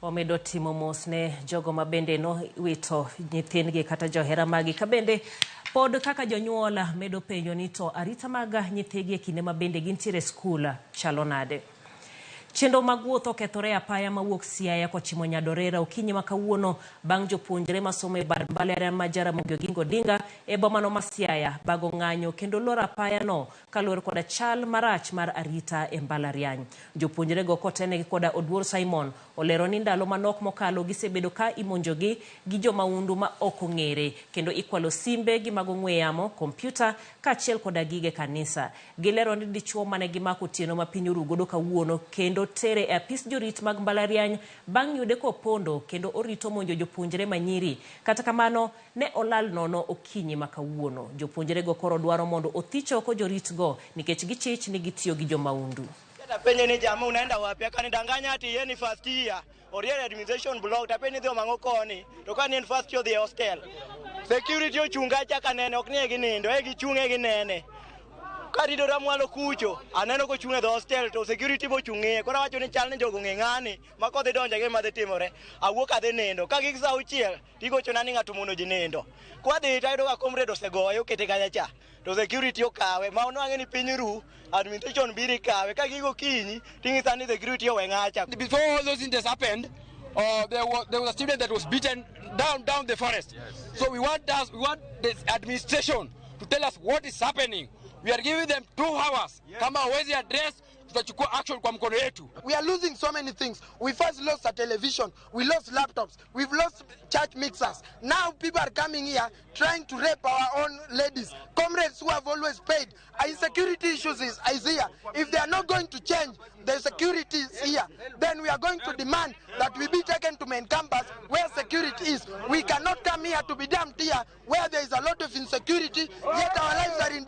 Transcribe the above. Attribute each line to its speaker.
Speaker 1: Wamedo timo mos ne jogo ma bende nowito nyithindgi kata johera maggi ka bende pod kaka jonyuol medo penjo ni to arita mag nyithigi e kinde ma bende gintiere e skul chalo nade. Chenro mag wuoth okethore e apaya mawuok Siaya kochimo Nyadorera okinyi ma kawuono bang' jopuonjre masomo e bad mbalariany ma Jaramogi Oginga Odinga e bomano ma Siaya bago ng'anyo kendo loro apayano kaluwore koda chal marach mar arita e mbalariany. Jopuonjrego kotenegi koda Oduor Simon olero ni ndalo manok mokalo gisebedo ka imonjogi gi jomaundu ma ok ong'ere kendo ikwalo simbe gi mag ong'we yamo, kompyuta kaachiel koda gige kanisa. Gilero ni dichuo mane gimako otieno ma piny oru godo kawuono kendo tere e apis jorit mag mbalariany bang' yude kopondo kendo orito monjo jopuonjre manyiri. Kata kamano ne olal nono okinyi ma kawuono. Jopuonjrego koro dwaro mondo othich oko joritgo nikech gichich ni gitiyo gi jomaundu.
Speaker 2: Tapenje ni jamaa unaenda wapi? Akanidanganya ati yeye ni first year. Oriere administration block tapenje dhi omang'o koni. To ka ni en first year odhi e hostel. Security ochunga chaka nene ok ni e ginindo, e gichung' e ginene. Karidora mwalo kucho, aneno kochung' e dho hostel to security bochung' ng'iye. Koro awacho ni chal ni jogo ong'e ng'ani ma kodhi donjo e gima dhi timore. Awuok adhi nindo. Ka gik saa auchiel tigochona ni ng'ato omono ji nindo. Kwadhi tayudo ka comrade osegoye okete kacha cha. To security okawe ma onwang'e ni piny ru administration biro ikawe ka gigo okinyi ting'isa ni security owe ng'acha.
Speaker 3: Before all those incidents happened, there was a student that was beaten down the forest. Yes. So we want the administration to tell us what is happening. We are giving them 2 hours. Yes. Kama hawezi address, tutachukua action kwa mkono yetu.
Speaker 4: We are losing so many things. We first lost a television, we lost laptops, we've lost church mixers. Now people are coming here trying to rape our own ladies, comrades who have always paid. Insecurity issues is here. If they are not going to change the security is here, then we are going to demand that we be taken to main campus where security is. We cannot come here to be dumped here where there is a lot of insecurity, yet our lives are in